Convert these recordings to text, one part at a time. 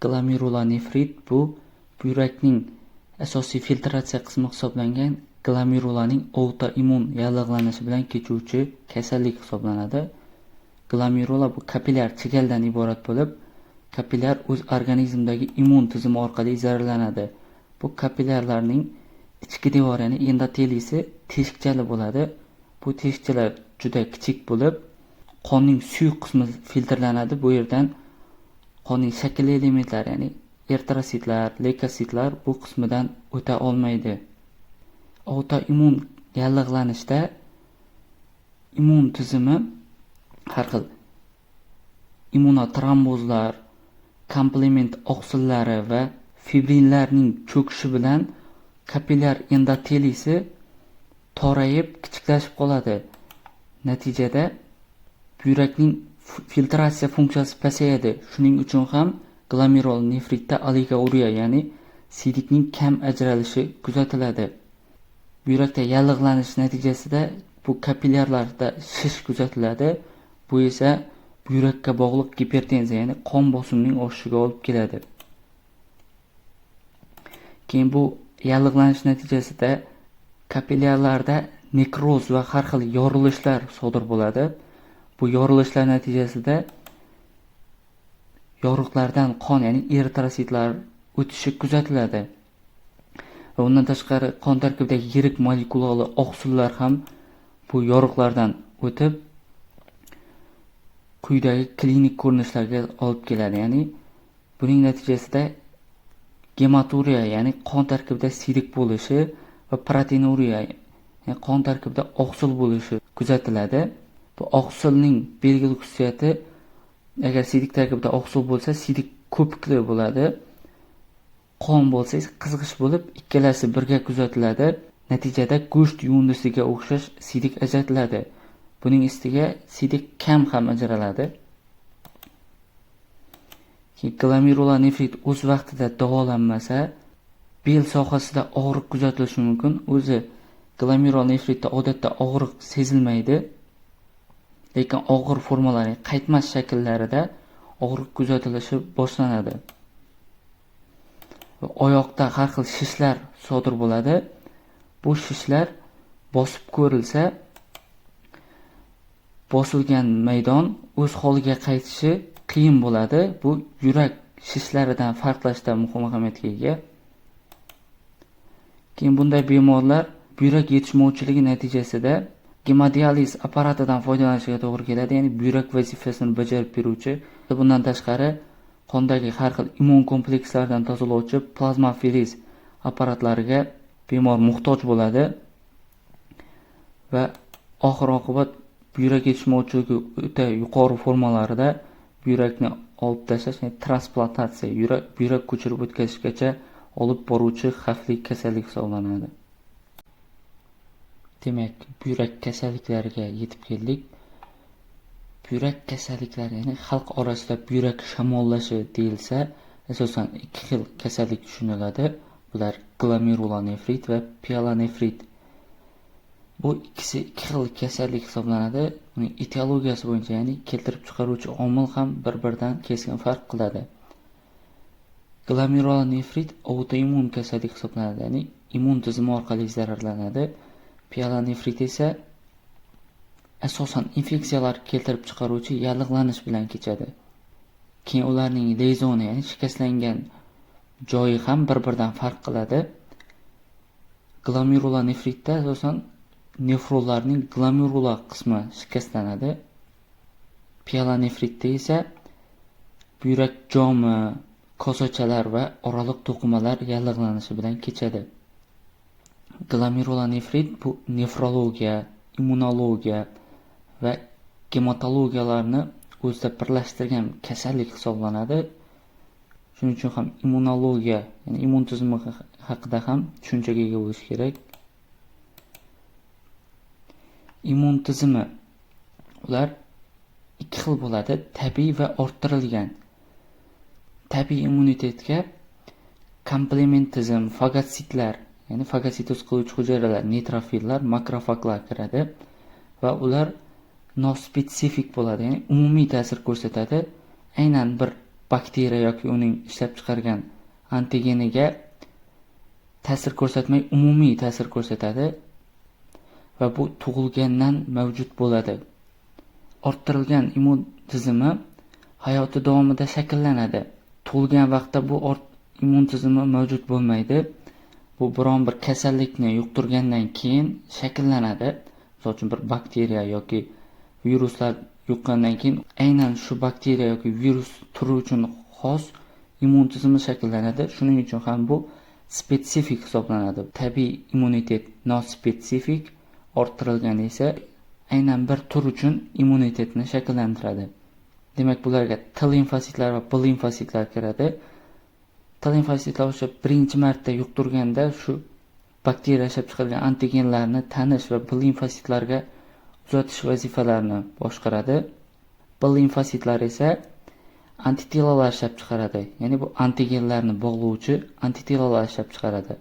Glomerulonefrit bu buyrakning asosiy filtratsiya qismi hisoblangan glomerulaning autoimmun yallig'lanishi bilan kechuvchi kasallik hisoblanadi. Glomerula bu kapillyar chigaldan iborat bo'lib, kapillyar o'z organizmdagi immun tizimi orqali zararlanadi. Bu kapillyarlarning ichki devori, ya'ni endotelisi teshikchali bo'ladi. Bu teshikchalar juda kichik bo'lib, qonning suyuq qismi filtrlanadi. Bu yerdan qonning shaklli elementlari, ya'ni eritrositlar, leykositlar bu qismidan o'ta olmaydi. Autoimmun yallig'lanishda immun tizimi har xil immunotrombozlar, komplement oqsillari va fibrinlarning cho'kishi bilan kapillyar endotelisi torayib, kichiklashib qoladi. Natijada buyrakning filtratsiya funksiyasi pasayadi. Shuning uchun ham glomerulonefritda oligouriya, ya'ni siydikning kam ajralishi kuzatiladi. Buyrakda yallig'lanish natijasida bu kapillyarlarda shish kuzatiladi. Bu esa buyrakka bog'liq gipertenziya, ya'ni qon bosimining oshishiga olib keladi. Keyin bu yallig'lanish natijasida kapillyarlarda nekroz va har xil yorilishlar sodir bo'ladi. Bu yorilishlar natijasida yoriqlardan qon, ya'ni eritrositlar o'tishi kuzatiladi. Va undan tashqari qon tarkibidagi yirik molekulali oqsillar ham bu yoriqlardan o'tib, quyidagi klinik ko'rinishlarga olib keladi. Ya'ni buning natijasida gematuriya, ya'ni qon tarkibida siydik bo'lishi va proteinuriya, ya'ni qon tarkibida oqsil bo'lishi kuzatiladi. Bu oqsilning belgili xususiyati, agar siydik tarkibida oqsil bo'lsa, siydik ko'pikli bo'ladi. Qon bo'lsa esa qizg'ish bo'lib, ikkalasi birga kuzatiladi. Natijada go'sht yuvindisiga o'xshash siydik ajratiladi. Buning ustiga siydik kam ham ajraladi. Glomerulonefrit o'z vaqtida davolanmasa, bel sohasida og'riq kuzatilishi mumkin. O'zi glomerulonefritda odatda og'riq sezilmaydi, lekin og'ir formalari, qaytmas shakllarida og'riq kuzatilishi boshlanadi. Va oyoqda har xil shishlar sodir bo'ladi. Bu shishlar bosib ko'rilsa, bosilgan maydon o'z holiga qaytishi qiyin bo'ladi. Bu yurak shishlaridan farqlashda muhim ahamiyatga ega. Keyin bunday bemorlar buyrak yetishmovchiligi natijasida gemodializ apparatidan foydalanishiga to'g'ri keladi, ya'ni buyrak vazifasini bajarib beruvchi. Bundan tashqari qondagi har xil immun komplekslardan tozalovchi plazmaferez apparatlariga bemor muhtoj bo'ladi va oxir oqibat buyrak yetishmovchiligi o'ta yuqori formalarida buyrakni olib tashlash, ya'ni transplantatsiya, buyrak ko'chirib o'tkazishgacha olib boruvchi xavfli kasallik hisoblanadi. Demak, buyrak kasalliklariga yetib keldik. Buyrak kasalliklari, ya'ni xalq orasida buyrak shamollashi deyilsa, asosan ikki xil kasallik tushuniladi. Bular glomerulonefrit va pielonefrit. Bu ikkisi ikki xil kasallik hisoblanadi. Uning etiologiyasi bo'yicha, ya'ni keltirib chiqaruvchi omil ham bir-biridan keskin farq qiladi. Glomerulonefrit autoimmun kasallik hisoblanadi, ya'ni immun tizimi orqali zararlanadi. Pielonefrit esa asosan infeksiyalar keltirib chiqaruvchi yallig'lanish bilan kechadi. Keyin ularning lezoni, ya'ni shikastlangan joyi ham bir-biridan farq qiladi. Glomerulonefritda asosan nefronlarning glomerula qismi shikastlanadi. Pielonefritda esa buyrak jomi, kosachalar va oraliq to'qimalar yallig'lanishi bilan kechadi. Glomerulonefrit bu nefrologiya, immunologiya va gematologiyalarni o'zida birlashtirgan kasallik hisoblanadi. Shuning uchun ham immunologiya, ya'ni immun tizimi haqida ham tushunchaga ega bo'lish kerak. Immun tizimi ular ikki xil bo'ladi, tabiiy va orttirilgan. Tabiiy immunitetga komplement tizim, fagotsitlar, ya'ni fagotsitoz qiluvchi hujayralar, neytrofillar, makrofaglar kiradi va ular nospetsifik bo'ladi, ya'ni umumiy ta'sir ko'rsatadi. Aynan bir bakteriya yoki uning ishlab chiqargan antigeniga ta'sir ko'rsatmay, umumiy ta'sir ko'rsatadi va bu tug'ilgandan mavjud bo'ladi. Orttirilgan immun tizimi hayoti davomida shakllanadi. Tug'ilgan vaqtda bu immun tizimi mavjud bo'lmaydi. Bu biron bir kasallikni yuqtirgandan keyin shakllanadi. Misol uchun, bir bakteriya yoki viruslar yuqqandan keyin aynan shu bakteriya yoki virus turi uchun xos immun tizimi shakllanadi. Shuning uchun ham bu spetsifik hisoblanadi. Tabiiy immunitet nospetsifik, orttirilgani esa aynan bir tur uchun immunitetni shakllantiradi. Demak, bularga T limfositlar va B limfositlar kiradi. T limfositlar o'sha birinchi marta yuqtirganda shu bakteriya ishlab chiqargan antigenlarni tanish va B limfositlarga uzatish vazifalarini boshqaradi. B limfositlar esa antitelalar ishlab chiqaradi. Ya'ni bu antigenlarni bog'lovchi antitelalar ishlab chiqaradi.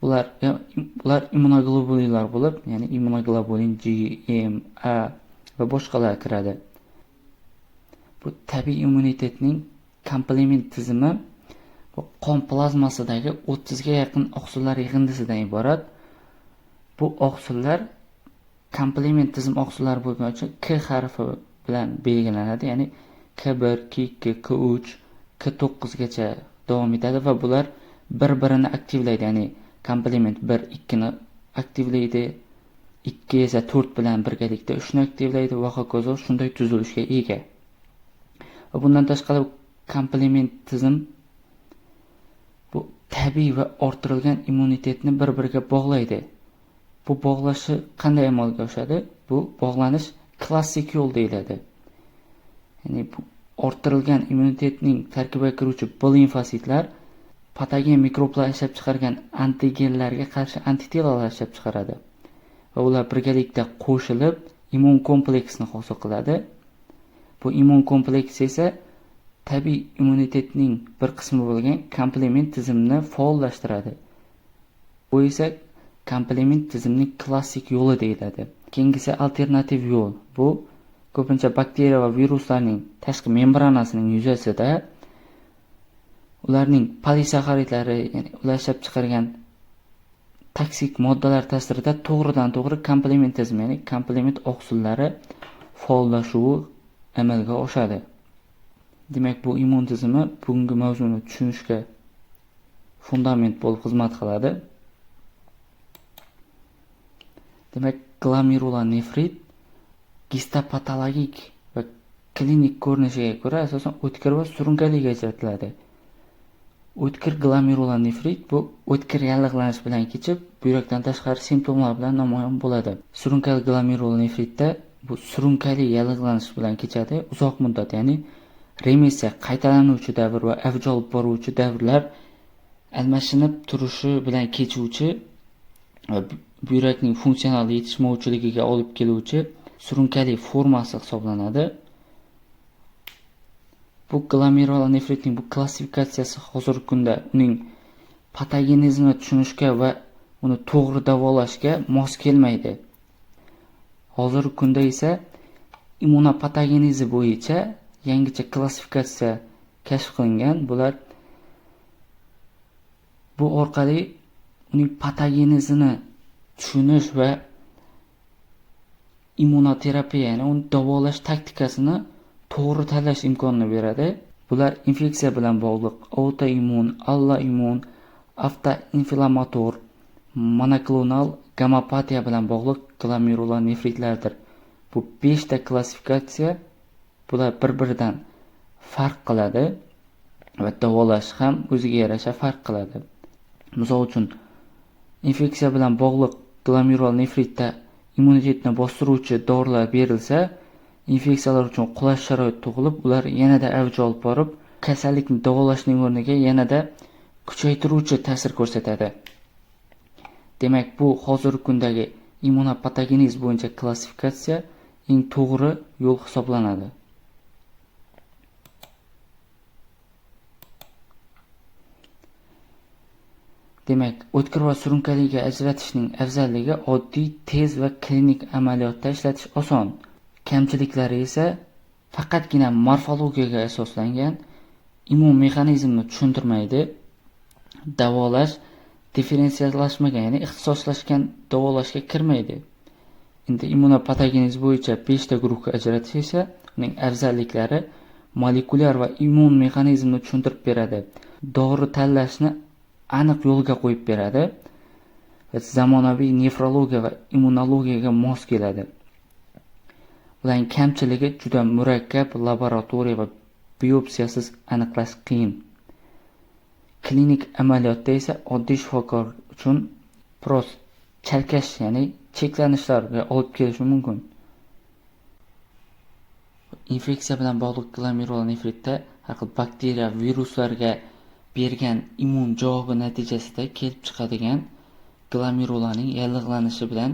Bular immunoglobulinlar bo'lib, ya'ni immunoglobulin G, M, A va boshqalar kiradi. Bu tabiiy immunitetning komplement tizimi bu qon plazmasidagi 30 ga yaqin oqsillar yig'indisidan iborat. Bu oqsillar komplement tizim oqsillari bo'lgani uchun K harfi bilan belgilanadi, ya'ni K1, K2, K3, K9 gacha davom etadi va bular bir-birini aktivlaydi, ya'ni komplement 1 2 ni aktivlaydi, 2 esa 4 bilan birgalikda 3 ni aktivlaydi va hokazo, shunday tuzilishga ega. Va bundan tashqari komplement tizim bu tabiiy va orttirilgan immunitetni bir-biriga bog'laydi. Bu bog'lashi qanday amalga oshadi? Bu bog'lanish klassik yo'l deyiladi. Ya'ni bu orttirilgan immunitetning tarkibiga kiruvchi B limfositlar patogen mikroblar ishlab chiqargan antigenlarga qarshi antitelalar ishlab chiqaradi va ular birgalikda qo'shilib immun kompleksni hosil qiladi. Bu immun kompleksi esa tabiiy immunitetning bir qismi bo'lgan komplement tizimini faollashtiradi. Bu esa komplement tizimning klassik yo'li deyiladi. Keyingisi alternativ yo'l. Bu ko'pincha bakteriya va viruslarning tashqi membranasining yuzasida ularning polisaxaridlari, ya'ni ular ishlab chiqargan toksik moddalar ta'sirida to'g'ridan to'g'ri komplement tizimi, ya'ni komplement oqsillari faollashuvi amalga oshadi. Demak, bu immun tizimi bugungi mavzuni tushunishga fundament bo'lib xizmat qiladi. Demak, glomerulonefrit gistopatologik va klinik ko'rinishiga ko'ra asosan o'tkir va surunkaliga ajratiladi. O'tkir glomerulonefrit bu o'tkir yallig'lanish bilan kechib, buyrakdan tashqari simptomlar bilan namoyon bo'ladi. Surunkali glomerulonefritda bu surunkali yallig'lanish bilan kechadi, uzoq muddat, ya'ni remissiya, qaytalanuvchi davr va avj olib boruvchi davrlar almashinib turishi bilan kechuvchi va buyrakning funksional yetishmovchiligiga olib keluvchi surunkali formasi hisoblanadi. Bu glomerulonefritning bu klassifikatsiyasi hozirgi kunda uning patogenezini tushunishga va uni to'g'ri davolashga mos kelmaydi. Hozirgi kunda esa immunopatogenezi bo'yicha yangicha klassifikatsiya kashf qilingan. Bular bu orqali uning patogenezini tushunish va immunoterapiya, ya'ni uni davolash taktikasini to'g'ri tanlash imkonini beradi. Bular infeksiya bilan bog'liq autoimmun, alloimmun, avtoinflammator, monoklonal gomopatiya bilan bog'liq glomerulonefritlardir. Bu 5 ta klassifikatsiya bular bir-biridan farq qiladi va davolash ham o'ziga yarasha farq qiladi. Misol uchun, infeksiya bilan bog'liq glomerulonefritda immunitetni bostiruvchi dorilar berilsa, infeksiyalar uchun qulay sharoit tug'ilib, ular yanada avj olib borib, kasallikni davolashning o'rniga yanada kuchaytiruvchi ta'sir ko'rsatadi. Demak, bu hozirgi kundagi immunopatogenez bo'yicha klassifikatsiya eng to'g'ri yo'l hisoblanadi. Demak, o'tkir va surunkaliga ajratishning afzalligi oddiy, tez va klinik amaliyotda ishlatish oson. Kamchiliklari esa faqatgina morfologiyaga asoslangan. Immun mexanizmni tushuntirmaydi. Davolash differensiallashmagan, ya'ni ixtisoslashgan davolashga kirmaydi. Endi immunopatogenez bo'yicha 5 ta guruhga ajratish esa uning afzalliklari molekulyar va immun mexanizmni tushuntirib beradi. Dori tanlashni aniq yo'lga qo'yib beradi va zamonaviy nefrologiya va immunologiyaga mos keladi. Ularning kamchiligi juda murakkab laboratoriya va biopsiyasiz aniqlash qiyin. Klinik amaliyotda esa oddiy shifokor uchun biroz chalkash, ya'ni cheklanishlarga olib kelishi mumkin. Infeksiya bilan bog'liq glomerulonefritda har xil bakteriya, viruslarga bergan immun javobi natijasida kelib chiqadigan glomerulaning yallig'lanishi bilan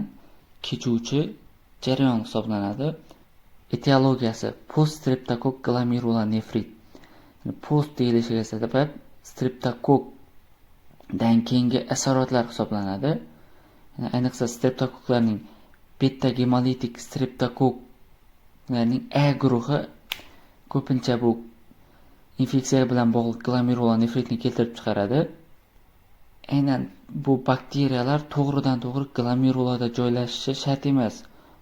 kechuvchi jarayon hisoblanadi. Etiologiyasi poststreptokokk glomerulonefrit. Post deyilishiga sabab streptokokkdan keyingi asoratlar hisoblanadi. Yani ayniqsa streptokokklarning beta gemolitik streptokokklarning A guruhi ko'pincha bu infeksiya bilan bog'liq glomerulonefritni keltirib chiqaradi. Aynan bu bakteriyalar to'g'ridan to'g'ri glomerulada joylashishi shart emas.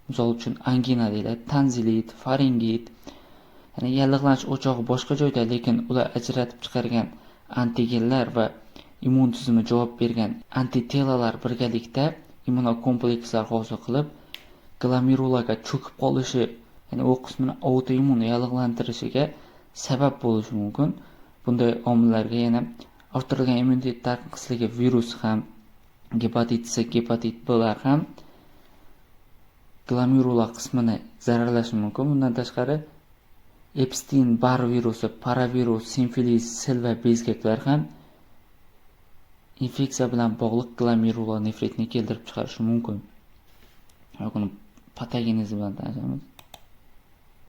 Misol uchun angina deyiladi, tonzillit, faringit. Ya'ni yallig'lanish o'chog'i boshqa joyda, lekin ular ajratib chiqargan antigenlar va immun tizimi javob bergan antitelalar birgalikda immunokomplekslar hosil qilib, glomerulaga cho'kib qolishi, ya'ni u qismini autoimmun yallig'lantirishiga sabab bo'lishi mumkin. Bunday omillarga yana orttirilgan immunitet tanqisligi virus ham, gepatit C, gepatit Blar ham glomerula qismini zararlashi mumkin. Bundan tashqari Epstein-Barr virusi, paravirus, sifilis, sil va bezgaklar ham infeksiya bilan bog'liq glomerulonefritni keltirib chiqarishi mumkin. Buni patogenezi bilan tanishamiz.